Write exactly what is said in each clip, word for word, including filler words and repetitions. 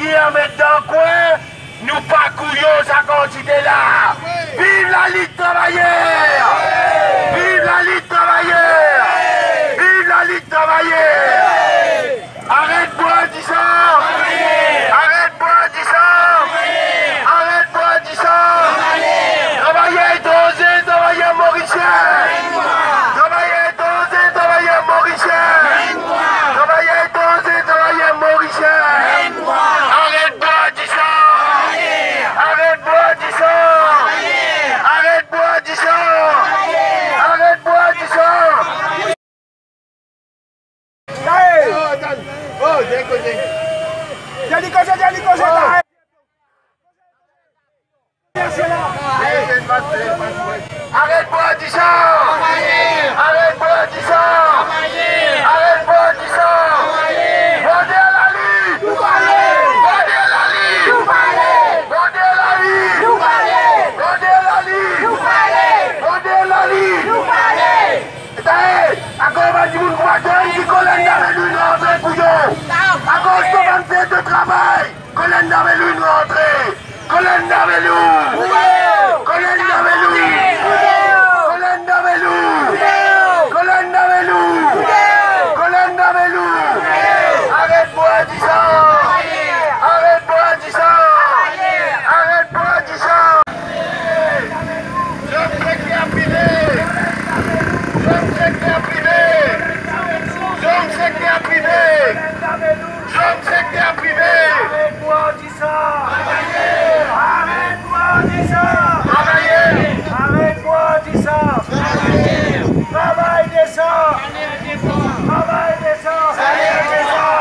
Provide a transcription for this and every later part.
Ki a met dan kwin, nou pa kouyon sa kantite la. Viv lalit travayer! Viv lalit travayer! Viv lalit travayer! Aret bwar disan! Aret bwar disan! Aret bwar disan! Travayer etranze, travayer morisien! Travayer etranze, travayer morisien! Travayer etranze, travayer morisien! Aret bwar disan! Aret bwar disan! Aret bwar disan! Aret bwar disan! Aret bwar disan! Aret bwar disan! Aret bwar disan! Vande a lali! Vande a lali! Vande a lali! Vande a lali! Vande a lali! Tae, akoz bann dimoun koumadan ki kolonn Davelou rantre kouyon? Akoz to bann fer to travay, kolonn Davelou rantre. Kolonn Davelou! Kolonn Davelou! Kolonn Davelou! Kolonn Davelou! Kolonn Davelou! Aret bwar disan! Aret bwar disan! Aret bwar disan! Zom sekter prive! Zom sekter prive! Zom sekter prive! Zom sekter prive! Aret bwar disan! Aret bwar disan! Travay desan! Travay desan! Travay desan!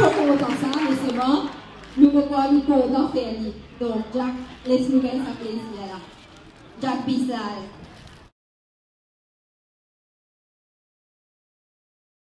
Mo kontan sa, me selman, nou pa krwar nou kontan fer li. Donk, Jack, les nou gagn sa plezir la. Jack Bissal.